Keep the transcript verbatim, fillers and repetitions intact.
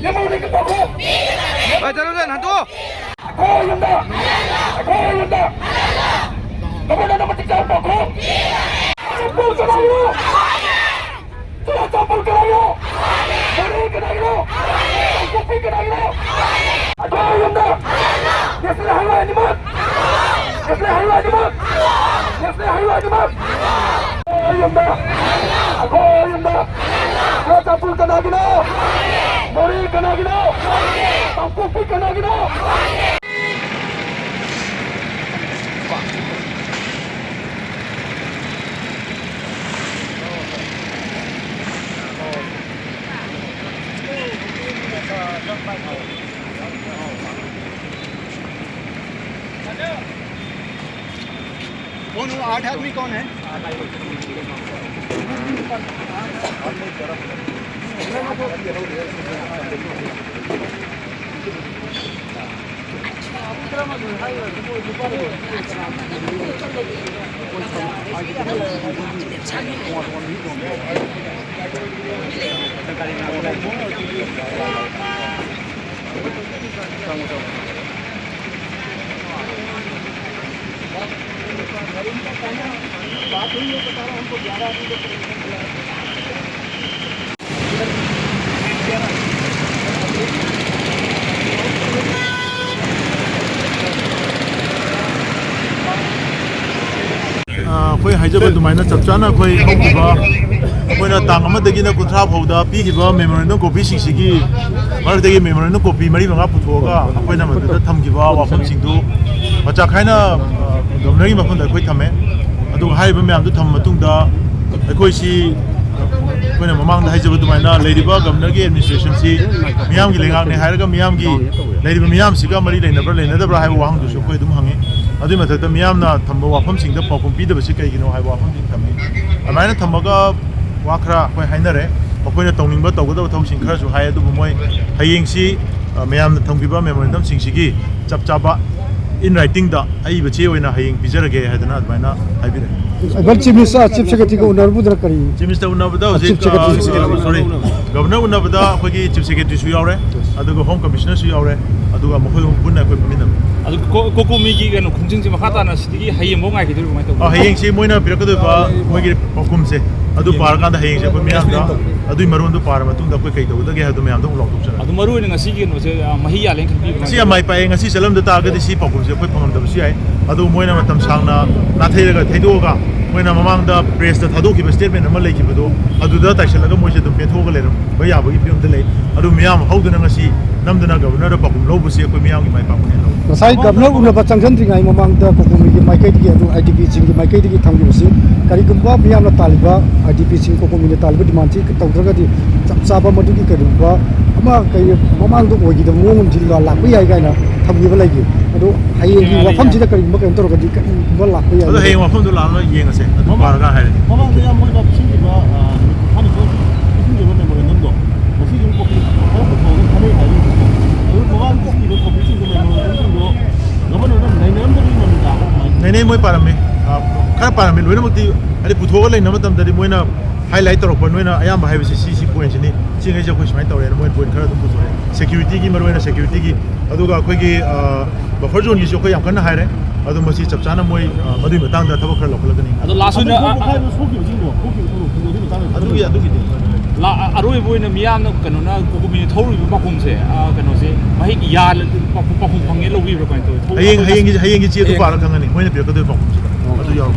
ꯂꯦꯝꯍꯧꯔꯤꯕ ꯄꯥꯎꯈꯨꯝ꯫ ꯑꯦ, ꯆꯠꯂꯨ, ꯆꯠꯂꯨ, ꯍꯟꯗꯣꯛꯑꯣ꯫ ꯑꯩꯈꯣꯏ ꯌꯨꯝꯗ, ꯑꯩꯈꯣꯏ ꯌꯨꯝꯗ ꯒꯣꯕꯔꯅꯔꯅ ꯃꯇꯤꯛ ꯆꯥꯕ ꯄꯥꯎꯈꯨꯝ꯫ ꯆꯨꯔꯥꯆꯥꯟꯄꯨꯔ ꯀꯅꯥꯒꯤꯅꯣ? ꯆꯨꯔꯥꯆꯥꯟꯄꯨꯔ ꯀꯅꯥꯒꯤꯅꯣ? ꯃꯣꯔꯦ ꯀꯅꯥꯒꯤꯅꯣ? ꯀꯥꯡꯄꯣꯛꯄꯤ ꯀꯅꯥꯒꯤꯅꯣ? ꯑꯩꯈꯣꯏ ꯌꯨꯝꯗ ꯅꯦꯁꯅꯦꯜ ꯍꯥꯏꯋꯦ ꯑꯅꯤꯃꯛ! ꯅꯦꯁꯅꯦꯜ ꯍꯥꯏꯋꯦ ꯑꯅꯤꯃꯛ! ꯅꯦꯁꯅꯦꯜ ꯍꯥꯏꯋꯦ ꯑꯅꯤꯃꯛ! ꯑꯩꯈꯣꯏ ꯌꯨꯝꯗ, ꯑꯩꯈꯣꯏ ꯌꯨꯝꯗ ꯆꯨꯔꯥꯆꯥꯟꯄꯨꯔ ꯀꯅꯥꯒꯤꯅꯣ? ꯃꯣꯔꯦ ꯀꯅꯥꯒꯤꯅꯣ? ꯀꯥꯡꯄꯣꯛꯄꯤ ꯀꯅꯥꯒꯤꯅꯣ? कौन हो? आठ आदमी कौन है? ꯑ, ꯑꯩꯈꯣꯏ ꯍꯥꯏꯖꯕ ꯑꯗꯨꯃꯥꯏꯅ ꯆꯞ ꯆꯥꯅ ꯑꯩꯈꯣꯏ ꯍꯧꯈꯤꯕ, ꯑꯩꯈꯣꯏꯅ ꯇꯥꯡ ꯑꯃꯗꯒꯤꯅ ꯀꯨꯟꯊ꯭ꯔꯥ ꯐꯥꯎꯗ ꯄꯤꯈꯤꯕ memorandum copy ꯁꯤꯡꯁꯤꯒꯤ ꯃꯔꯛꯇꯒꯤ memorandum copy ꯃꯔꯤ ꯃꯉꯥ ꯄꯨꯊꯣꯛꯑꯒ ꯑꯩꯈꯣꯏꯅ ꯃꯗꯨꯗ ꯊꯝꯈꯤꯕ ꯋꯥꯐꯝꯁꯤꯡꯗꯨ ꯃꯆꯥ ꯈꯥꯏꯅ, ꯑ, governorꯒꯤ ꯃꯐꯝꯗ ꯑꯩꯈꯣꯏ ꯊꯝꯃꯦ꯫ ꯑꯗꯨꯒ ꯍꯥꯏꯔꯤꯕ ꯃꯌꯥꯝꯗꯨ ꯊꯝꯃ ꯃꯇꯨꯡꯗ ꯑꯩꯈꯣꯏꯁꯤ, ꯑꯩꯈꯣꯏꯅ ꯃꯃꯥꯡꯗ ꯍꯥꯏꯖꯕ ꯑꯗꯨꯃꯥꯏꯅ ꯂꯩꯔꯤꯕ governorꯒꯤ administrationꯁꯤ ꯃꯤꯌꯥꯝꯒꯤ ꯂꯩꯉꯥꯛꯅꯤ ꯍꯥꯏꯔꯒ ꯃꯤꯌꯥꯝꯒꯤ, ꯂꯩꯔꯤꯕ ꯃꯤꯌꯥꯝꯁꯤꯒ ꯃꯔꯤ ꯂꯩꯅꯕ꯭ꯔꯥ ꯂꯩꯅꯗꯕ꯭ꯔꯥ ꯍꯥꯏꯕ ꯋꯥꯍꯪꯗꯨꯁꯨ ꯑꯩꯈꯣꯏ ꯑꯗꯨꯝ ꯍꯪꯉꯤ꯫ ꯑꯗꯨꯒꯤ ꯃꯊꯛꯇ ꯃꯤꯌꯥꯝꯅ ꯊꯝꯕ ꯋꯥꯐꯝꯁꯤꯡꯗ ꯄꯥꯎꯈꯨꯝ ꯄꯤꯗꯕꯁꯤ ꯀꯩꯒꯤꯅꯣ ꯍꯥꯏꯕ ꯋꯥꯐꯝꯁꯤ ꯊꯝꯃꯤ꯫ ꯑꯗꯨꯃꯥꯏꯅ ꯊꯝꯃꯒ ꯋꯥ ꯈꯔ ꯑꯩꯈꯣꯏ ꯍꯥꯏꯅꯔꯦ꯫ ꯃꯈꯣꯏꯅ ꯇꯧꯅꯤꯡꯕ ꯇꯧꯒꯗꯕ ꯊꯕꯛꯁꯤꯡ ꯈꯔꯁꯨ ꯍꯥꯏ, ꯑꯗꯨꯕꯨ ꯃꯣꯏ ꯍꯌꯦꯡꯁꯤ, ꯑ, ꯃꯌꯥꯝꯅ ꯊꯝꯈꯤꯕ memorandumꯁꯤꯡꯁꯤꯒꯤ ꯆꯞ ꯆꯥꯕ in writingꯗ ꯑꯏꯕ ꯆꯦ ꯑꯣꯏꯅ ꯍꯌꯦꯡ ꯄꯤꯖꯔꯒꯦ ꯍꯥꯏꯗꯅ ꯑꯗꯨꯃꯥꯏꯅ ꯍꯥꯏꯕꯤꯔꯛꯑꯦ꯫ ꯑꯦꯕꯜ ꯆꯤꯐ ꯃꯤꯅꯤꯁꯇꯔ, ꯆꯤꯐ ꯁꯦꯀ꯭ꯔꯦꯇꯔꯤꯒ ꯎꯅꯔꯕꯗ ꯀꯔꯤ? ꯆꯤꯐ ꯃꯤꯅꯤꯁꯇꯔ ꯎꯅꯕꯗ ꯍꯧꯖꯤꯛ ꯆꯤꯐ ꯁꯦꯀ꯭ꯔꯦꯇꯔꯤ꯫ ꯁꯣꯔꯤ, ꯒꯕꯔꯅꯔ ꯎꯅꯕꯗ ꯑꯩꯈꯣꯏꯒꯤ ꯆꯤꯐ ꯁꯦꯀ꯭ꯔꯦꯇꯔꯤꯁꯨ ꯌꯥꯎꯔꯦ, ꯑꯗꯨꯒ ꯍꯣꯝ ꯀꯃꯤꯁꯅꯔꯁꯨ ꯌꯥꯎꯔꯦ, ꯑꯗꯨꯒ ꯃꯈꯣꯏ ꯑꯍꯨꯝ ꯄꯨꯟꯅ ꯑꯩꯈꯣꯏ ꯐꯝꯃꯤꯟꯅꯕ꯫ ꯑꯗꯨ ꯀꯣ- ꯀꯣꯀꯣꯃꯤꯒꯤ ꯀꯩꯅꯣ ꯈꯣꯡꯖꯪꯁꯦ ꯃꯈꯥ ꯇꯥꯅ ꯁꯤꯗꯒꯤ ꯍꯌꯦꯡꯐꯥꯎ ꯉꯥꯏꯈꯤꯗꯣꯏꯔꯣ ꯀꯃꯥꯏꯅ ꯑ, ꯇꯧꯕ? ꯍꯌꯦꯡꯁꯤ ꯃꯣꯏꯅ ꯄꯤꯔꯛꯀꯗꯣꯏꯕ ꯃꯣꯏꯒꯤ ꯄꯥꯎꯈꯨꯝꯁꯦ ꯑꯗꯨ ꯄꯥꯔꯀꯥꯟꯗ ꯍꯌꯦꯡꯁꯦ ꯑꯩꯈꯣꯏ ꯃꯤꯌꯥꯝꯗ ꯑꯗꯨꯒꯤ ꯃꯔꯣꯟꯗꯣ ꯄꯥꯔ ꯃꯇꯨꯡꯗ ꯑꯩꯈꯣꯏ ꯀꯩ ꯇꯧꯒꯗꯒꯦ ꯍꯥꯏꯕꯗꯣ ꯃꯌꯥꯝꯗ ꯑꯃꯨꯛ ꯂꯥꯎꯊꯣꯛꯆꯔꯛꯑꯒꯦ꯫ ꯑꯗꯨ ꯃꯔꯨ ꯑꯣꯏꯅ ꯉꯁꯤꯒꯤ ꯀꯩꯅꯣꯁꯦ ꯑ, ꯃꯍꯩ ꯌꯥꯜꯂꯦꯅ ꯈꯟꯕꯤꯕ꯭ꯔꯥ? ꯉꯁꯤ ꯌꯥꯝ ꯃꯥꯏ ꯄꯥꯛꯑꯦ꯫ ꯉꯁꯤ ꯆꯠꯂꯝꯗ ꯇꯥꯔꯒꯗꯤ ꯁꯤ ꯄꯥꯎꯈꯨꯝꯁꯦ ꯑꯩꯈꯣꯏ ꯐꯪꯉꯝꯗꯕꯁꯨ ꯌꯥꯏ꯫ ꯑꯗꯨ ꯃꯣꯏꯅ ꯃꯇꯝ ꯁꯥꯡꯅ ꯅꯥꯊꯩꯔꯒ ꯊꯩꯗꯣꯛꯑꯒ ꯃꯣꯏꯅ ꯃꯃꯥꯡꯗ ꯄ꯭ꯔꯦꯁꯇ ꯊꯥꯗꯣꯛꯈꯤꯕ ꯁ꯭ꯇꯦꯠꯃꯦꯟ ꯑꯃ ꯂꯩꯈꯤꯕꯗꯣ ꯑꯗꯨꯗ ꯇꯥꯏꯁꯤꯜꯂꯒ ꯃꯣꯏꯁꯦ ꯑꯗꯨꯝ ꯄꯦꯟꯊꯣꯛꯑꯒ ꯂꯩꯔꯝꯕ ꯌꯥꯕꯒꯤ ꯐꯤꯕꯝꯗ ꯂꯩ꯫ ꯑꯗꯨ ꯃꯤꯌꯥꯝ ꯍꯧꯗꯨꯅ ꯉꯁꯤ ꯅꯝꯗꯅ ꯒꯕꯔꯅꯔꯗ ꯄꯥꯎꯈꯨꯝ ꯂꯧꯕꯁꯤ ꯑꯩꯈꯣꯏ ꯃꯤꯌꯥꯝꯒꯤ ꯃꯥꯏ ꯄꯥꯛꯄꯅꯦꯅ ꯂꯧꯏ꯫ ꯉꯁꯥꯏ ꯒꯕꯔꯅꯔ ꯎꯅꯕ ꯆꯪꯁꯤꯟꯗ꯭ꯔꯤꯉꯩ ꯃꯃꯥꯡꯗ ꯀꯣꯀꯣꯃꯤꯒꯤ ꯃꯥꯏꯀꯩꯗꯒꯤ, ꯑꯗꯨ ꯑꯥꯏ ꯗꯤ ꯄꯤꯁꯤꯡꯒꯤ ꯃꯥꯏꯀꯩꯗꯒꯤ ꯊꯝꯈꯤꯕꯁꯤ, ꯀꯔꯤꯒꯨꯝꯕ ꯃꯤꯌꯥꯝꯅ ꯇꯥꯜꯂꯤꯕ, ꯑꯥꯏ ꯗꯤ ꯄꯤꯁꯤꯡ ꯀꯣꯀꯣꯃꯤꯅ ꯇꯥꯜꯂꯤꯕ ꯗꯤꯃꯥꯟꯁꯤ ꯇꯧꯗ꯭ꯔꯒꯗꯤ ꯆꯞ ꯆꯥꯕ ꯃꯗꯨꯒꯤ ꯀꯔꯤꯒꯨꯝꯕ ꯑꯃ ꯀꯩ ꯃꯃꯥꯡꯗ ꯑꯣꯏꯈꯤꯗꯕ ꯃꯑꯣꯡ ꯑꯃꯗꯤ ꯂꯥꯛꯄ ꯌꯥꯏ ꯀꯥꯏꯅ ꯊꯝꯈꯤꯕ ꯂꯩꯒꯦ꯫ ꯑꯗꯣ ꯍꯌꯦꯡꯒꯤ ꯋꯥꯐꯝꯁꯤꯗ ꯀꯔꯤꯒꯨꯝꯕ ꯀꯩꯅꯣ ꯇꯧꯔꯒꯗꯤ ꯀꯔꯤꯒꯨꯝꯕ ꯂꯥꯛꯄ ꯌꯥꯏ? ꯑꯗꯣ ꯍꯌꯦꯡ ꯋꯥꯐꯝꯗꯣ ꯂꯥꯛꯑꯒ ꯌꯦꯡꯉꯁꯦ, ꯑꯗꯨ ꯄꯥꯔꯒ ꯍꯥꯏꯔꯒꯦ꯫ ꯃꯃꯥꯡꯗ ꯌꯥꯝ ꯃꯣꯏꯅ ꯄꯤꯁꯤꯟꯈꯤꯕ, ꯑ, ꯅꯨꯃꯤꯠ ꯀꯨꯟꯊ꯭ꯔꯥꯅꯤꯊꯣꯏ ꯄꯤꯁꯤꯟꯈꯤꯕ ꯃꯦꯃꯣꯔꯦꯟꯗꯝꯗꯣ ꯉꯁꯤ ꯑꯗꯨꯝ ꯀꯣꯄꯤ ꯈꯔ ꯄꯨꯊꯣꯛꯑꯒ ꯊꯥꯅꯩ ꯍꯥꯏꯔꯤꯕꯀꯣ꯫ ꯑꯗꯨ ꯃꯃꯥꯡꯗ ꯄꯤꯁꯤꯟꯈꯤꯕ ꯀꯣꯄꯤꯁꯤꯡꯗꯣ, ꯃꯦꯃꯣꯔꯦꯟꯗꯝꯁꯤꯡꯗꯣ ꯒꯚꯔꯅꯔꯅ ꯅꯩꯅꯔꯝꯗꯕꯒꯤ ꯃꯃꯤ ꯇꯥꯕ꯭ꯔꯥ ꯀꯃꯥꯏꯅ? ꯅꯩꯅꯩ, ꯃꯣꯏ ꯄꯥꯔꯝꯃꯤ꯫ ꯑ, ꯈꯔ ꯄꯥꯔꯝꯃꯤ꯫ ꯂꯣꯏꯅꯃꯛꯇꯤ ꯍꯥꯏꯗꯤ ꯄꯨꯊꯣꯛꯑꯒ ꯂꯩꯅꯕ ꯃꯇꯝꯗꯗꯤ ꯃꯣꯏꯅ ꯍꯥꯏꯂꯥꯏꯠ ꯇꯧꯔꯛꯄ, ꯅꯣꯏꯅ ꯑꯌꯥꯝꯕ ꯍꯥꯏꯕꯁꯤ ꯁꯤ, ꯁꯤ ꯄꯣꯏꯟꯁꯤꯅꯤ, ꯁꯤꯉꯩꯁꯦ ꯑꯩꯈꯣꯏ ꯁꯨꯃꯥꯏꯅ ꯇꯧꯔꯦꯅ ꯃꯣꯏꯅ ꯄꯣꯏꯟ ꯈꯔ ꯑꯗꯨꯝ ꯄꯨꯊꯣꯔꯛꯑꯦ꯫ ꯁꯦꯀ꯭ꯌꯨꯔꯤꯇꯤꯒꯤ, ꯃꯔꯨꯑꯣꯏꯅ ꯁꯦꯀ꯭ꯌꯨꯔꯤꯇꯤꯒꯤ, ꯑꯗꯨꯒ ꯑꯩꯈꯣꯏꯒꯤ, ꯑ, ꯕꯐꯔ ꯖꯣꯟꯒꯤꯁꯨ ꯑꯩꯈꯣꯏ ꯌꯥꯝ ꯀꯟꯅ ꯍꯥꯏꯔꯦ꯫ ꯑꯗꯣ ꯃꯁꯤ ꯆꯞ ꯆꯥꯅ ꯃꯣꯏ, ꯑ, ꯃꯗꯨꯒꯤ ꯃꯇꯥꯡꯗ ꯊꯕꯛ ꯈꯔ ꯂꯧꯈꯠꯂꯛꯀꯅꯤ꯫ ꯑꯗꯣ ꯂꯥꯁ ꯑꯗꯨ ꯑꯣꯏꯅ ꯄꯣꯠ ꯄꯣꯈꯥꯏꯕ ꯁꯣꯛꯈꯤꯕꯁꯤꯡꯗꯣ, ꯁꯣꯛꯈꯤꯕ ꯊꯧꯗꯣꯛ, ꯊꯧꯗꯣꯛ ꯑꯗꯨꯒꯤ ꯃꯇꯥꯡꯗ ꯑꯗꯨꯒꯤ, ꯑꯗꯨꯒꯤꯗꯤ ꯂꯥ- ꯑꯔꯣꯏꯕ ꯑꯣꯏꯅ ꯃꯤꯌꯥꯝꯅ ꯀꯩꯅꯣꯅ ꯀꯣꯀꯣꯃꯤꯅ ꯊꯧꯔꯤꯕ ꯄꯥꯎꯈꯨꯝꯁꯦ, ꯑ, ꯀꯩꯅꯣꯁꯦ ꯃꯍꯩ ꯌꯥꯜ- ꯄꯥꯎꯈꯨꯝ ꯄꯥꯎꯈꯨꯝ ꯐꯪꯉꯦ ꯂꯧꯕꯤꯕ꯭ꯔꯥ ꯀꯃꯥꯏꯅ ꯇꯧꯋꯤ? ꯍꯌꯦꯡ, ꯍꯌꯦꯡꯒꯤ, ꯍꯌꯦꯡꯒꯤ ꯆꯦ ꯑꯗꯨ ꯄꯥꯔꯒ ꯈꯪꯒꯅꯤ, ꯃꯣꯏꯅ ꯄꯤꯔꯛꯀꯗꯣꯏꯕ ꯄꯥꯎꯈꯨꯝꯁꯤꯗ ꯑꯗꯨ ꯌꯥꯎꯔꯣ꯫